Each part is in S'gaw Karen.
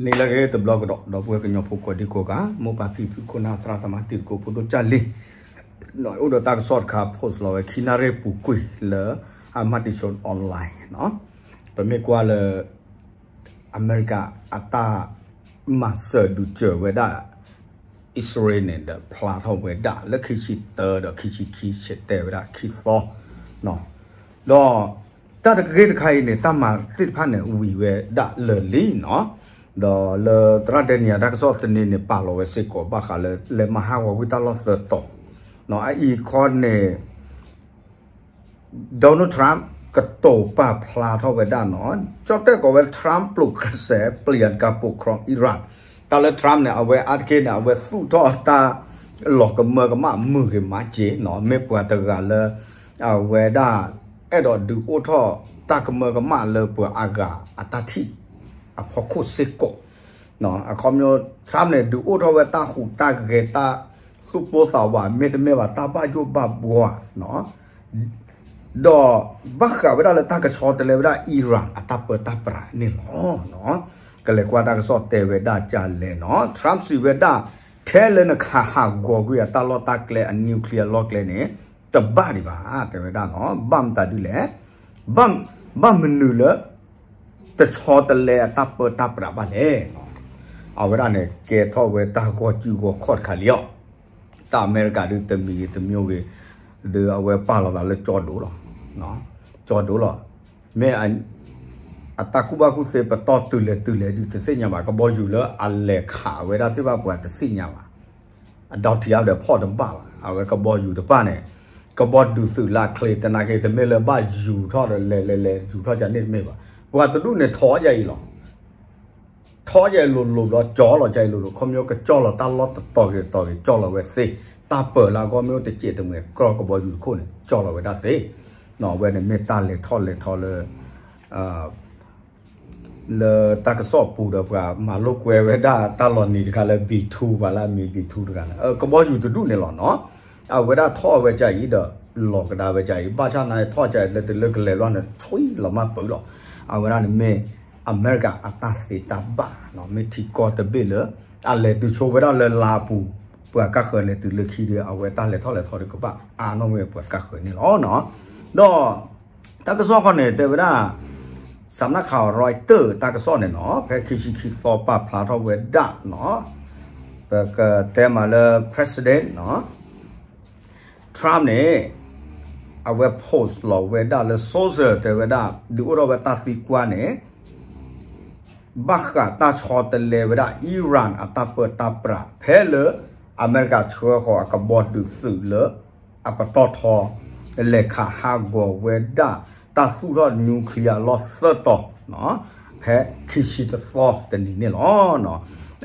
နံၤလၢအဂ့ၤတဘျီကဒီး ဒီပုၢ်ဝဲၢ်ကညီဖိကိးဒံကိးဂၤ မိၢ်ပၢ်ဖံဖု ခိၣ်နၢ်သရၣ်သမါ တံၤသကိးဖိဒိၣ်ကၢ်လံ, အိၣ်ဒီးတၢ်ကစီၣ်တခါ post လီၤဝဲခံနၣ်ရံၣ်ပူၤကွံာ်လၢ အမၤတံၡိ online နီၤ, ပမ့ၢ်ကွၢ်လၢ အမဲရကၤအတၢ်မၤစၢၤဒုးစၢၤဝဲဒၣ် အံၣ်စရ့လးန့ၣ်ဒီး ဖျါထီၣ်ဝဲဒၣ်လၢခံဆံတၢဒီးခံဆံခံ ဆဲးတဲဝဲဒၣ်ခံသီ ဒီးတၢ်တဂ့ၢ်တခါအံၤန့ၣ် တၢ်မၤသ့ၣ်တဖၣ်န့ၣ် ဝံၤဝဲဒၣ်လၢာ်လံနီၤ, ဒီးလၢသရၣ်ဒဲနံယၤတၢ်ကစီၣ်သန့န့ၣ် ပာ်လီၤဝဲစ့ၢ်ကီးဘၣ်ဃးလၢ လဲၤမၤဟးဂီၤကွံာ်တၢ်လီၢ်သၢတီၤ, အအံၤခီန့ၣ် Donald Trump ကတိၤပာ်ဖျါထီၣ်ဝဲဒၣ်နီၤ, ကၠီၣ်တဲၣ်ကိးဝဲ Trump ပျိးကစဲး เปลี่ยนการปกครองอิหร่าน, တၢ်လၢ Trump န့ၣ် အဝဲအါတက့ၢ်န့ၣ် အဝဲသူၣ်ထီၣ်တၢ်လီၤကမၢကမၣ်မုာ်ဂ့ၤမးက့နီၤ, မ့ၢ်ပှၤတဂၤလၢ အဝဲဒၣ် အဲၣ်ဒိးဒုးအိၣ်ထီၣ်တၢ်ကမၢကမၣ်လၢပှၤအါဂၤအတၢ်ထံၣ် အဖီခိၣ်စ့ၢ်ကီး, အခီပညီ Trump န့ၣ် ဒုးအိၣ်ထီၣ်ဝဲတၢ်ဟူးတၢ်ဂဲၤ တၢ်သူၣ်ပိၢ်သးဝး မ့တမ့ၢ်ဘၣ် တၢ်ဘၣ်ယိၣ်ဘၣ်ဘှီနီၤ, ဒီးဘၣ်ဃးဝဲဒၣ်လၢတၢ်ကဆီတလဲဝဲဒၣ် Iran အတၢ်ပၢတၢ်ပြးန့ၣ်လီၤ. ကလဲၤကွၢ်တၢ်ကစီၣ်တဲဝဲဒၣ်ဒ်လဲၣ်နီၤ, Trump စံးဝဲဒၣ် ထဲလၢနကဟးဂီၤကွံာ်အတၢ်လီၢ်တၢ်ကျဲ အ nuclear အလီၢ်ကျဲန့ၣ် တဘၣ်ဒံးဘၣ် တဲဝဲဒၣ်နီၤ, ဘၣ်မတၤဒ်လဲၣ်, ဘၣ်မနုၤလၢ တဆီတလဲအတၢ်ပၢတၢ်ပြးဘၣ်လဲၣ်. အဝဲဒၣ်န့ၣ် ကဲထီၣ်ဝဲတၢ်ဂီၢ်စုဂီၢ်ခီၣ်တခါလံအီၤ, တၢ်အမဲရကၤဒုးတမံၤဂ့ၤတမံၤဂ့ၤ, ဒီးအဝဲပာ်လီၤသးလၢကၠီဒိၣ်လီၤ, ကၠီဒိၣ်လီၤ, မ့ၢ် အတၢ်ကူၣ်ဘၣ်ကူၣ်သ့ပတီၢ်တုၤလဲၤတုၤလဲၤဒုးတသ့ၣ်ညါဘၣ်, ကဘီယူၤလၢအလဲၤခးဝဲဒၣ်သ့ၣ်တဖၣ်ပှၤတသ့ၣ်ညါဘၣ်, အဒီထံအါဒီးဖီၣ်တဘၣ်ဘၣ်, အဝဲကဘီယူၤတဖၣ်န့ၣ် ကဘီဒုးသုးလၢအချ့ သနာ်က့ တမ့ၢ်လၢဘၣ်ယူၤထီၣ်ဒီးလဲၤလဲၤလဲၤယူၤထီၣ်ကန့ၣ်တမ့ၢ်ဘၣ်, ပှၤတဒူၣ်န့ၣ်ထီယၤအံၤလီၤ, ထီယၤအံၤလိၤလိၤဘျီ ကၠီလီၤယၤအံၤလိၤလိၤ, ခီပညီကကၠီလီၤတၢ်လီၢ်တတီၤဂ့ၤတတီၤဂ့ၤ ကၠီလီၤဝဲသ့, တၢ်ပၢလၢအဂီၢ်မ့ၢ်အိၣ်တစဲးတမှဲၤ ကြီကဘီယူၤတခိၣ်န့ၣ် ကၠီလီၤဝဲဒၣ်သ့, အဝဲန့ၣ်မ့ၢ်တၢ်လဲၤထီၣ်လဲၤထီလၢ လၢတၢ်ကစီၣ်ပူၤဒီးပှၤမၤလိာ်ကွဲဝဲဒၣ်တၢ်လီၤနံၤတခါလၢ B two ပှၤလၢအမံၤ B two တဂၤန့ၣ် ကဘီယူၤတဒူၣ်န့ၣ်လီၤနီၤ, အဝဲဒၣ်ထီၣ်ဝဲဒ်အံၤဒီး လီၤကဒါဝဲဒ်အံၤ ဘၣ်ဆၣ်သနာ်က့ထီၣ်ဒ်အံၤလၢတလၢကလဲၤလီၤန့ၣ် ဆွံလီၤမၢ်ပၢၢ်လီၤ, အဝဲဒၣ်န့ၣ်မ့ၢ် အမဲရကၤအတၢ်သ့တၢ်ဘၣ်နီၤ, မ့ၢ်ထံကီၢ်တဘ့ၣ်လၢ အလဲၤတုၤဆိဝဲဒၣ်လၢလါပူၤ ပှၤကါဃၢၤလဲၤတုၤလၢခံဒီး အဝဲတၢ်လဲၤထီၣ်လဲၤထီဒီးကဘၣ်အါနီၣ်ဝဲပှၤကါဃၢၤန့ၣ်လီၤနီၤ, ဒီး တၢ်ကစီၣ်ခီန့ၣ် တဲဝဲဒၣ် စးနၣ်ခး Reuters တၢ်ကစီၣ်န့ၣ်နီၤ ဖဲခံဆံခံသီပာ်ဖျါထီၣ်ဝဲဒၣ်နီၤ, ပကတဲမးလၢ president နီၤ Trump န့ၣ် အဝဲ post လီၤဝဲဒၣ်လၢ social တဲဝဲဒၣ် ဒုးအိၣ်ထီၣ်ဝဲတၢ်သံကွၢ်န့ၣ် ဘၣ်ဃးတၢ်ဆီတလဲဝဲဒၣ် Iran အတၢ်ပၢတၢ်ပြး ဖဲလၢအမဲရကၤဆှၢဃီၤအကဘီဒုးသုးလၢ အပတီၢ်ထီ လဲၤခးဟးဂီၤဝဲဒၣ် တၢ်သူၣ်ထီၣ် nuclear လီၢ်သၢတီၤ ဖဲခံဆံတသီတနံၤန့ၣ်လီၤ.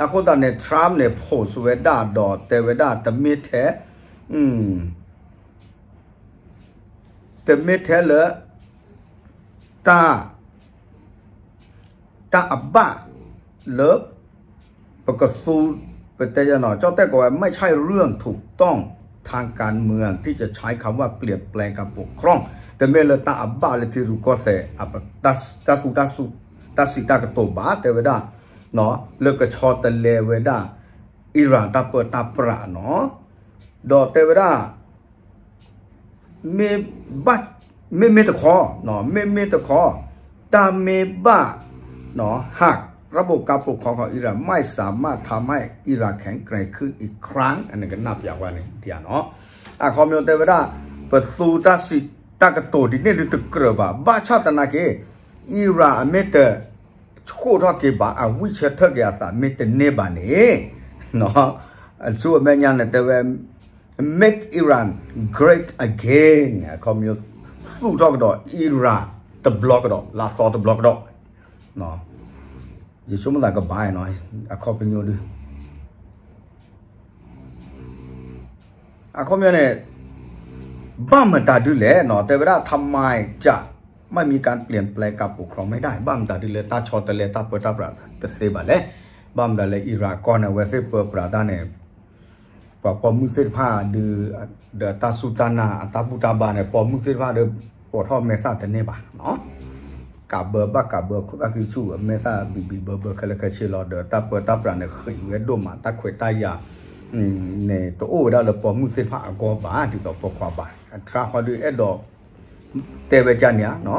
အဃိသတးန့ၣ် Trump န့ၣ် post ဝဲဒၣ်ဒီးတဲဝဲဒၣ် တမ့ၢ်ထဲ တမ့ၢ်ထဲလၢ တၢ် တၢ်အဘၣ်လၢ ပကသူ ပတဲယနီၤ ကၠီၣ်တဲၣ်ကိးဝဲ ไม่ใช่เรื่องถูกต้องทางการเมืองที่จะใช้คำว่าเปลี่ยนแปลงการปกครอง တမ့ၢ်လၢတၢ်အဘၣ်လၢထံရူၢ်ကီၢ်သဲး တၢ်သူတၢ်စူၤ တၢ်စံးတၢ်ကတိၤဘၣ် တဲဝဲဒၣ် လၢကဆီတလဲဝဲဒၣ် Iran တၢ်ပၢတၢ်ပြးနီၤ ဒီးတဲဝဲဒၣ် မ့ၢ်ဘၣ် မ့မ့ၢ်တခီ မ့မ့ၢ်တခီ တၢ်မ့ၢ်ဘၣ် หากระบบการปกครองของอิหร่านไม่สามารถทำให้อิหร่านแข็งแกร่งขึ้นอีกครั้ง အန့ၣ်ကနၣ်ပျးဝဲန့ၣ် ဒ်နီၤ အခီပညီတဲဝဲဒၣ် ပသူတၢ်စံးတၢ်ကတိၤဒ်န့ၣ်ဒုးတကြၢးဘၣ် ဘၣ်ဆၣ်သနာ်က့ Iran အမ့ၢ်တ ဆှိၣ်ထီၣ်က့ၤဘၣ် အဝံၣ်ဆၢထၢၣ်က့ၤအသးမ့ၢ်တန့ၢ်ဘၣ်န့ၣ် ဆူအမဲာ်ညါန့ၣ်တဲဝဲ Make Iran Great Again အခီပညီ သူၣ်ထီၣ်ကဒီး Iran တဘျီကဒီး လၢအသီတဘျီကဒီး ယဆိကမိၣ်သးကဘၣ်နီၤ အခီပညီဒုး အခီပညီန့ၣ် ဘၣ်မတၤဒုလဲၣ်နီၤ တဲဝဲဒၣ် ทำไมจะไม่มีการเปลี่ยนแปลงการปกครองไม่ได้ ဘၣ်မတၤဒုလဲၣ် တၢ်ဆီတလဲတၢ်ပၢတၢ်ပြးတသ့ဘၣ်လဲၣ် ဘၣ်မတၤလဲၣ် Iran ကီၢ်န့ၣ် အဝဲသ့ၣ်ပၢပြးတၢ်န့ၣ် ပှၤပိာ်မုၣ်သ့ၣ်တဖၣ်ဒုး ဒီးတၢ်စူၢ်တၢ်နာ်အတၢ်ဘူၣ်တၢ်ဘါန့ၣ် ပိာ်မုၣ်သ့ၣ်တဖၣ်ဒီး ပိာ်ထီၣ်မဲာ်သၣ်တန့ၢ်ဘၣ်နီၤ ကးဘၢဘၣ်ကးဘၢခိၣ်သၣ်ဃံဆူၣ် အမဲာ်သၣ်ဘံးဘံးဘၢဘၢခဲလၢာ်ခဲဆ့လီၤ. ဒီးတၢ်ပၢတၢ်ပြးန့ၣ် ဃံးဝဲဒိၣ်မး တၢ်ခွဲးတၢ်ယာ်န့ၣ် တအိၣ်ဝဲဒၣ်လၢပိာ်မုၣ်သ့ၣ်တဖၣ်အဂီၢ်ဘၣ် ဒ်သိးပိာ်ခွါဘၣ်. Trump ဃီဒုးအဲၣ်ဒိး တဲဝဲဒ်န့ၣ်ဧါ.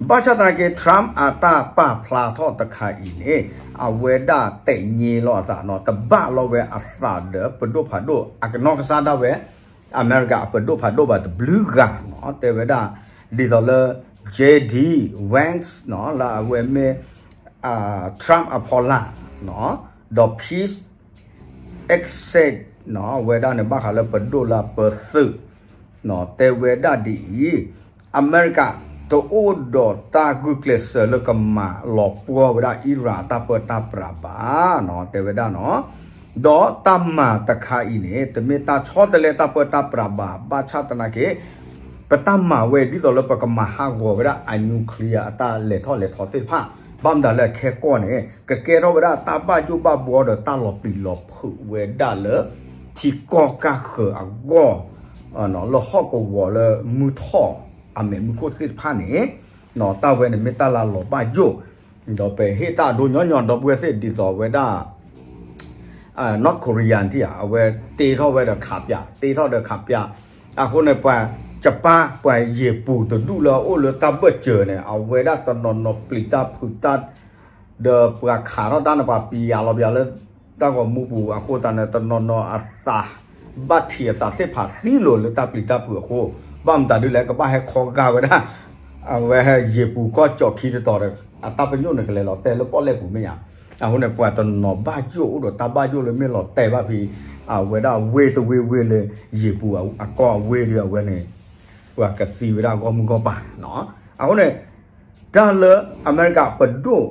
ဘၣ်ဆၣ်သနာ်က့ Trump အတၢ်ပာ်ဖျါထီၣ်တခါအံၤန့ၣ် အဝဲဒၣ်တဲာ်ညါလီၤအသးနီၤ တဘၣ်လီၤဝဲအသးဒီးပဒိၣ်ဖးဒိၣ် အကနီၢ်ကစၢ်ဒၣ်ဝဲ အမဲရကၤအပဒိၣ်ဖးဒိၣ်ဘၣ်တဘျုးဂၤနီၤ တဲဝဲဒၣ် ဒ်သိးလၢ J D Vance နီၤ လၢအဝဲမ့ၢ် Trump အဖီလာ်နီၤ ဒီး Pete Hegseth နီၤ အဝဲဒၣ်န့ၣ် ဘၣ်ဃးလၢပဒိၣ်လၢအပၢသုးနီၤ တဲဝဲဒၣ်ဒ်အံၤ အမဲရကၤတအိၣ်ဒီးတၢ်ဂုာ်ကျဲးစၢးလၢကမၤလီၤပှီၢ်ဝဲဒၣ် Iran အတၢ်ပၢတၢ်ပြးဘၣ်နီၤ တဲဝဲဒၣ်နီၤ ဒီးတၢ်မၤတခါအံၤန့ၣ် တမ့ၢ်တၢ်ဆီတလဲတၢ်ပၢတၢ်ပြးဘၣ် ဘၣ်ဆၣ်သနာ်က့ ပတၢ်မၤဝဲဒ်သိးလၢပကမၤဟးဂီၤဝဲဒၣ်အ nuclear အတၢ်လဲၤထီၣ်လဲၤထီသ့ၣ်တဖၣ် ဘၣ်မတၤလၢအခဲကီၢ်န့ၣ် ကကဲထီၣ်ဝဲဒၣ်တၢ်ဘၣ်ယိၣ်ဘၣ်ဘှီဒီးတၢ်လီၤပျံၤလီၤဖုးဝဲဒၣ်လၢ ထံကီၢ်ကၢ်ဃၢၤအဂီၢ် လၢဟီၣ်ကဝီၤလၢမုၢ်ထီၣ်အမဲာ်မုၢ်ခိၣ်သ့ၣ်တဖၣ်န့ၣ် တၢ်ဝဲန့ၣ်မ့ၢ်တၢ်လၢလီၤဘၣ်ယိၣ် ဒီးပဟ့ၣ်တၢ်အဒိညီညီဒီပုၢ်ဝဲၢ်သ့ၣ်ဒ်သိးဝဲဒၣ် North Korea ထံၣ်ဧါ အဝဲတ့ထီၣ်ဝဲဒီးခးပၠး တ့ထီၣ်ဒီးခးပၠး အဃိန့ၣ် ပှၤ Japan ပှၤယ့ၢ်ပူၤတဒူၣ်လၢအအိၣ်လၢတၢ်ဘၢၣ်စၢၤန့ၣ် အဝဲဒၣ်တနီၤနီၤပျံၤတၢ်ဖုးတၢ် ဒီးပှၤခးထီၣ်တၢ်န့ၣ် ပှၤပျံၤယၤလီၤပျံၤလၢ တၢ်ဂီၤမူပူၤအဃိသတးန့ၣ် တနီၤနီၤအသး ဘၣ်ထံးအသးသ့ၣ်ဖးသံလိာ်လၢတၢ်ပျံၤတၢ်ဖုးအဃိ ဘၣ်မတၤဒ်လဲၣ် ကဘၣ်ဟဲခီဂာ်ဝဲဒၣ် အဝဲယ့ၢ်ပူၤကီၢ်ကၠီၣ်ခံတတီၤဒီး အတၢ်ပညိၣ်န့ၣ်ကလဲၤလီၤတဲာ်လၢပီၣ်လဲၣ်ပူၤမ့ၢ်ဧါ. အဃိန့ၣ် ပှၤတနီၤဘၣ်ယိၣ်အိၣ်ဒီးတၢ်ဘၣ်ယိၣ်လၢမ့ၢ်လီၤတဲာ်ဘၣ်ဖဲ အဝဲဒၣ်ဝ့ၢ်တဝ့ၢ်ဝ့ၢ်လၢ ယ့ၢ်ပူၤအကီၢ်အဝ့ၢ်ဒီးအဝဲန့ၣ် ပှၤကသံဝဲဒၣ်ဂီၢ်မုၢ်ဂီၢ်ပၤနီၤ. အဃိန့ၣ် တၢ်လၢအမဲရကၤပဒိၣ်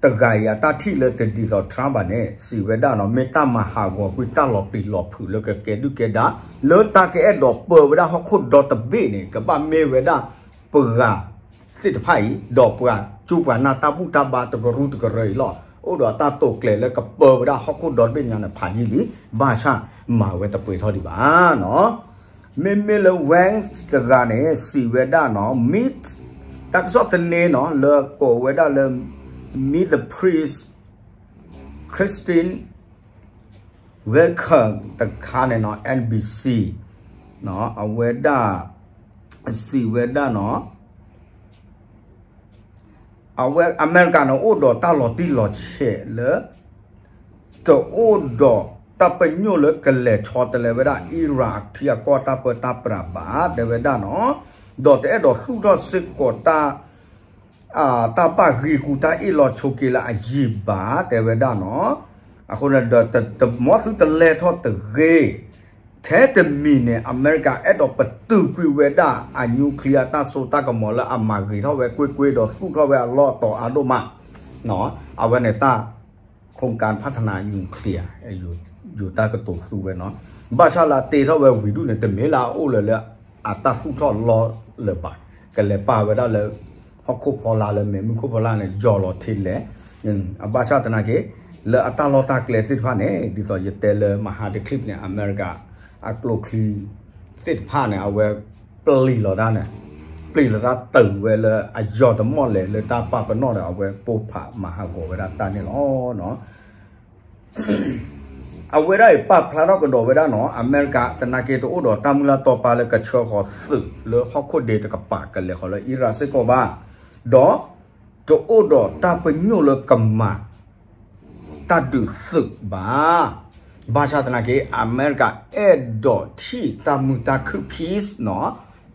တဂၤအံၤအတၢ်ထံၣ်လၢတဒ်သိး Trump ဘၣ်န့ၣ် စံးဝဲဒၣ်နီၤ မ့ၢ်တၢ်မၤဟးဂီၤကွံာ်တၢ်လီၤပျံၤလီၤဖုးလၢကကဲဒုၣ်ကဲဒါ လၢတၢ်ကအဲၣ်ဒိးပၢဝဲဒၣ်ဟီၣ်ခိၣ်ဒီတဘ့ၣ်န့ၣ် ကဘၣ်မ့ၢ်ဝဲဒၣ်ပှၤသ့ၣ်တဖၣ်အံၤ ဒီးပှၤကၠူပှၤနၢ်တၢ်ဘူၣ်တၢ်ဘါတကရူၢ်တကရၢအံၤလီၤ. အိၣ်ဒီးတၢ်တိာ်ကျဲၤလၢကပၢဝဲဒၣ်ဟီၣ်ခိၣ်ဒီတဘ့ၣ်ညါန့ၣ် ဖးယံာ်လံ ဘၣ်ဆၣ်မၤဝဲတပှဲၤထီၣ်ဒံးဘၣ်နီၤ. မ့မ့ၢ်လၢ Vance တဂၤန့ၣ် စံးဝဲဒၣ်နီၤ မ့ၢ် တၢ်ကစီၣ်သန့နီၤ လၢကိးဝဲဒၣ်လၢ Meet the Press Kristen Welker တခါန့ၣ်နီၤ N B C အဝဲဒၣ် စံးဝဲဒၣ်နီၤ အဝဲအမဲရကၤန့ၣ် အိၣ်ဒီးတၢ်လီၤတံၢ်လီၤဆဲးလၢ တအိၣ်ဒီးတၢ်ပညိၣ်လၢကလဲၤဆီတလဲဝဲဒၣ် Iran အထံအကီၢ်တၢ်ပၢတၢ်ပြးဘၣ် တဲဝဲဒၣ်နီၤ, ဒီးတအဲၣ်ဒိးသူၣ်ထီၣ်စ့ၢ်ကီးတၢ် တၢ်ဘၣ်ဂ့ၤကူတၢ်အ့ၣ်လိာ်ဆိးက့လၢအယံာ်ဘၣ် တဲဝဲဒၣ်နီၤ. အဃိန့ၣ်ဒီး တမီသုတလဲၤထီၣ်တဂ့ၤ ထဲတမံၤန့ၣ် အမဲရကၤအဲၣ်ဒိးပတုာ်ကွံာ်ဝဲဒၣ်အ nuclear တၢ်စိတၢ်ကမီၤလၢအမၤဂ့ၤထီၣ်ဝဲကွ့ၢ်ကွ့ၢ်ဒီးသူၣ်ထီၣ်ဝဲအလီၢ်အတီၤအါဒိၣ်မး, အဝဲန့ၣ်တၢ် โครงการพัฒนา nuclear ယိၤတၢ်ကတိၤသူဝဲနီၤ, ဘၣ်ဆၣ်လၢအတ့ထီၣ်ဝဲဝံၤဒူၣ်န့ၣ် တမ့ၢ်လၢအအိၣ်လၢၤလၢအတၢ်သူၣ်ထီၣ်လီၢ်လၢၤဘၣ်, ကလဲၤပာ်ဝဲဒၣ်လၢ ဟီၣ်ခိၣ်ဖီလာ်လၢမဲာ်မုၢ်ခိၣ်ဖီလာ်န့ၣ် ယီၤလီၤထဲလဲၣ်, အဘၣ်ဆၣ်သနာ်က့ လၢအတၢ်လီၢ်တၢ်ကျဲသ့ၣ်တဖၣ်န့ၣ် ဒ်သိးယတဲလၢမဟါတချံၣ်န့ၣ် အမဲရကၤ အကျိချံသ့ၣ်တဖၣ်န့ၣ် အဝဲပျံၤလီၤတၢ်န့ၣ်, ပျံၤလီၤတၢ်တုာ်ဝဲလၢအယီၤတမီၢ်လဲၣ်လၢတၢ်ပာ်ပနီၣ်ဒီး အဝဲပိၢ်ဖးမၤဟးဂီၤဝဲဒၣ်တၢ်န့ၣ်လီၤ. အဝဲဒၣ်အံၤပာ်ဖျါထီၣ်ကဒီးဝဲဒၣ်နီၤ အမဲရကၤသနာ်က့တအိၣ်ဒီးတၢ်မုၢ်လၢ်တီပာ်လၢကဆှၢဃီၤသုးလၢဟီၣ်ခိၣ်ဒ့တကပၤကလဲၤဃီၤလၢ Iran စ့ၢ်ကီးဘၣ်, ဒီးတအိၣ်ဒီးတၢ်ပညိၣ်လၢကမၤ တၢ်ဒုးသုးဘၣ်. ဘၣ်ဆၣ်သနာ်က့ အမဲရကၤအဲၣ်ဒိးထံၣ်တၢ်မုာ်တၢ်ခုၣ် peace နီၤ,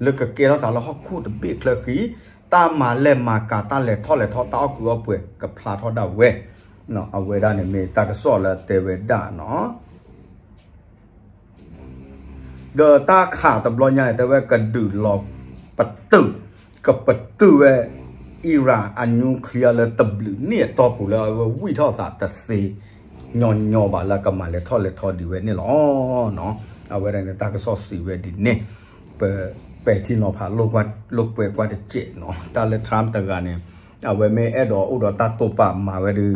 လၢကကဲထီၣ်သးလၢဟီၣ်ခိၣ်တဘ့ၣ်ချၢဃံ, တၢ်မၤလဲၢ်မၤကၤ တၢ်လဲၤထီၣ်လဲၤထီ တၢ်အီၣ်ကုးအီၣ်ပှဲၤကဖျါထီၣ်ဒၣ်ဝဲ, အဝဲဒၣ်န့ၣ်မ့ၢ်တၢ်ကစီၣ်လၢတဲဝဲဒၣ်နီၤ. ဒီးတၢ်ခးတဘျီညါန့ၣ် တဲဝဲကဒုးလီၤပတုာ်, ကပတုာ်ဝဲ Iran အ nuclear လၢတဘျုးနံၣ်အတီၢ်ပူၤလၢအဝဲဝံၢ်ထီၣ်သးတသ့ညီညီဘၣ်လၢကမၤလဲၤထီၣ်လဲၤထီဒံးဝဲန့ၣ်လီၤ. အဝဲဒၣ်န့ၣ်တၢ်ကစီၣ်စံးဝဲဒ်န့ၣ်, ပပဲာ်ထံနီၤဖးလိာ်ကွဲကွၢ်တစဲးနီၤ, တၢ်လၢ Trump တဂၤန့ၣ် အဝဲမ့ၢ်အဲၣ်ဒိးအိၣ်ဒီးတၢ်တိာ်ပာ်မၤဝဲဒီး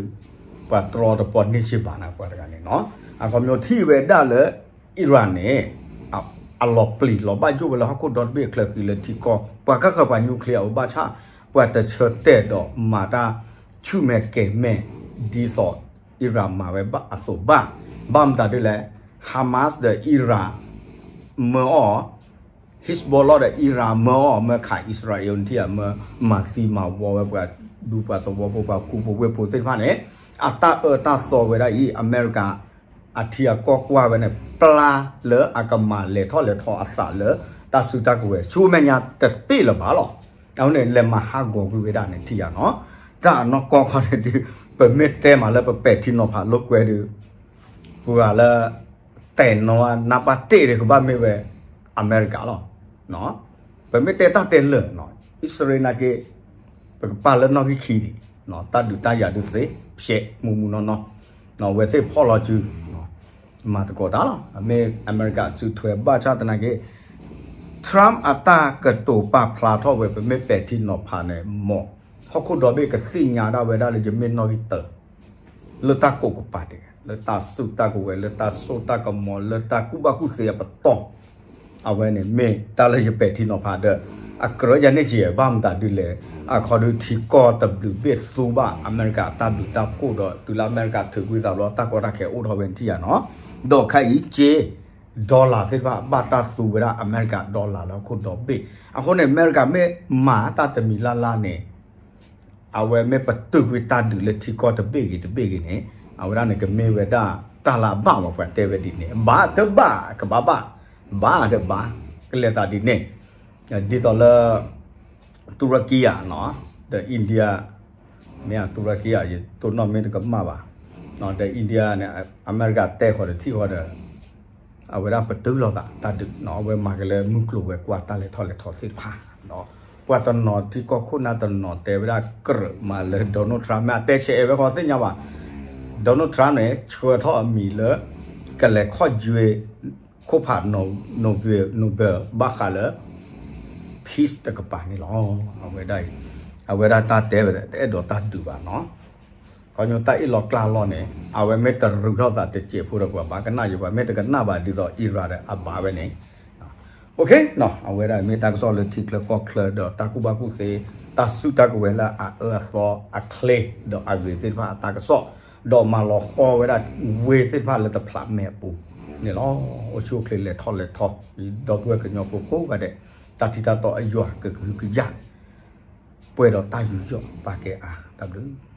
ပှၤတြီတပီၢ်န့ၢ်စ့ၢ်ဘၣ်နၤ ပှၤတဂၤန့ၣ်နီၤ, အခီပညီထံၣ်ဝဲဒၣ်လၢ Iran န့ၣ် အလီၤပျံၤလီၤဘၣ်ယိၣ်ဝဲလၢဟီၣ်ခိၣ်ဒီတဘ့ၣ်အချၢဃံလၢထံကီၢ် ပှၤကဃၢၤပှၤ nuclear အိၣ်ဘၣ်ဆၣ် ပှၤတဆၢတဲာ်ဒီးမၤတၢ်ဆူၣ်မဲာ်ကဲၤမဲာ် ဒ်သိး Iran မၤဝဲဘၣ်အသိးဘၣ်. ဘၣ်မတၤဒ်လဲၣ်, Hamas ဒီး Iran မၢအီၣ် Hezbollah ဒီး Iran မၢအီၣ် မၢခး Israel နထံၣ်ဧါ, မၢမၤသံမၤဝီဝဲပှၤဒူပှၤသဝီဖိ ပှၤကူပဝ့ၢ်ဖိသ့ၣ်တဖၣ်န့ၣ် အတၢ်အၢတၢ်သီဝဲဒၣ်အံၤ အမဲရကၤ အထံအကီၢ်ကွၢ်ဝဲန့ၣ် ပျၢ်လၢအကမၤလဲၤထီၣ်လဲၤထီအသးလၢ တၢ်စုတၢ်ကဝဲၤ ဆူမဲာ်ညါတသ့လၢၤဘၣ်လီၤ. အဃိန့ၣ် လဲၤမၤဟးဂီၤကွံာ်ဝဲဒၣ်န့ၣ်ထံၣ်ဧါနီၤ. တၢ်အနီၢ်ကီၢ်ခီန့ၣ်ဒုး ပမ့ၢ်တဲမးလၢပပဲာ်ထံနီၤဖးလိာ်ကွဲဒုး ပှၤလၢ တဲနီၤနၢ်ပၢၢ်တ့ၢ်ဒီး ကဘၣ်မ့ၢ်ဝဲအမဲရကၤလီၤ. ပမ့ၢ်တဲတၢ်တဲလၢာ် အံၣ်စရ့လးနာ်က့ ပကပာ်လၢနီၣ်ဂံၢ်ခံဒံး တၢ်ဒုးတၢ်ယၤဒုးသ့ ဖျဲးမူးမူးနီၢ်နီၢ် ဝဲသ့ၣ်ဖီၣ်လီၤစု မၤသကိးတၢ်လီၤ. အမ့ၢ်အမဲရကၤစုထွဲဘၣ်ဆၣ်သနာ်က့ Trump အတၢ်ကတိၤပာ်ဖျါထီၣ်ဝဲ ပမ့ၢ်ပဲာ်ထံနီၤဖးန့ၣ် မ်ဟီၣ်ခိၣ်ဒီဘ့ၣ်ကသ့ၣ်ညါဒၣ်ဝဲဒၣ်လၢယမ့ၢ်နီၣ်ဂံၢ်တၢ လၢတၢ်ကိးကပၤဒဲး လၢတၢ်စုတၢ်ကဝဲၤ လၢတၢ်စိတၢ်ကမီၤ လၢတၢ်ကူၣ်ဘၣ်ကူၣ်သ့အပတီၢ် အဝဲန့ၣ်မ့ၢ်တၢ်လၢယပဲာ်ထံနီၤဖးဒီး အကြၢးယၤန့ၣ်က့ ဘၣ်မတၤဒ်လဲၣ်, အခီဒုးထံကီၢ်တဘျုးဘ့ၣ်သူဘၣ် အမဲရကၤတၢ်ဘျုးတၢ်ဖှိၣ်ဒီး တုၤလၢအမဲရကၤထုးကွံာ်သးဘျီ တၢ်ကီတၢ်ခဲအိၣ်ထီၣ်ဝဲန့ၣ်ထံၣ်ယၤနီၤ. ဒီးခဲအံၤက့ dollar သ့ၣ်တဖၣ် ဘၣ်တၢ်သူဝဲဒၣ်အမဲရကၤ dollar လၢဟီၣ်ခိၣ်ဒီဘ့ၣ်. အဃိန့ၣ် အမဲရကၤမ့ၢ်မၤတၢ်တမံၤလၢ်လၢ်န့ၣ် အဝဲမ့ၢ်ပတုာ်ကွံာ်တၢ်ဒုးလၢထံကီၢ်တဘ့ၣ်ဂ့ၤတဘ့ၣ်ဂ့ၤန့ၣ် အဝဲဒၣ်န့ၣ်ကမ့ၢ်ဝဲဒၣ်တၢ်လၢအဘၣ်မး ပှၤတဲဝဲဒ်န့ၣ် ဘၣ်တဘၣ်ကဘၣ်ဘၣ် ဘၣ်ဒီးဘၣ် ကလဲၤသးဒ်န့ၣ် ဒ်သိးလၢ တူရကံဧါ ဒီး India မ့ၢ်ဧါ တူရကံဧါ ယတိၢ်နီၣ်မ့ၢ်တကမၣ်ဘၣ် ဒီး India န့ၣ် အမဲရကၤတဲဃီၤဒီးထံၣ်ဃီၤဒီး အဝဲဒၣ်ပတုာ်လိာ်သးတၢ်ဒုး အဝဲမၤကလဲၤမုၢ်ကျိၤဝဲၤကွာ်တၢ်လဲၤထီၣ်လဲၤထီသ့ၣ်တဖၣ် ပှၤတနီၤထံကီၢ်ခိၣ်နၢ်တနီၤတဲဝဲဒၣ်ကြၢးမးလၢ Donald Trump မ့ၢ်အတဲဆဲးအဲၣ်ဝဲဃီသ့ၣ်ညါဘၣ် Donald Trump န့ၣ် ဆှၢထီၣ်အမံၤလၢ ကလဲၤခီၣ်ယွဲ ခိၣ်ဖး Nobel ဘၣ်ဃးလၢ peace တကပၤန့ၣ်လီၤ. အဝဲဒၣ်အံၤ အဝဲဒၣ်တၢ်တဲဝဲဒၣ် တအဲၣ်ဒိးတၢ်ဒုးဘၣ်နီၤ ခီညိတၢ်အ့ၣ်လိာ်ကျါလိာ်န့ၣ် အဝဲမ့ၢ်တရူးထီၣ်သးတစဲးဖိဒီးပှၤဘၣ်ကနၣ်ယံၤ ပှၤမ့ၢ်တကနၣ်ဘၣ်ဒ်သိး Iran ဒီးအဘၣ်ဝဲန့ၣ် အဝဲဒၣ်မ့ၢ်တၢ်ကစီၣ်လၢထံချၢကီၢ်ချၢဒီးတၢ်ကူၣ်ဘၣ်ကူၣ်သ့ တၢ်စုတၢ်ကဝဲၤလၢအအၢအသီအချ့ဒီးအဂ့ၤသ့ၣ်တဖၣ်အတၢ်ကစီၣ် ဒီးမၤလီၤဃီဝဲဒၣ်ဝ့ၢ်သ့ၣ်တဖၣ်လၢတဖျးမဲာ်အပူၤန့ၣ်လီၤ. အိၣ်ဆူၣ်အိၣ်ချ့လဲၤထီၣ်လဲၤထီ ဒီပုၢ်ဝဲၢ်ကညီဖိကိးဂၤဒဲး တၢ်ထံတၢ်တီအယွၤကဟုကယာ် ပှဲၤဒီးတၢ်ယူးယီၣ်ပာ်ကဲအါ တၢ်ဘျုး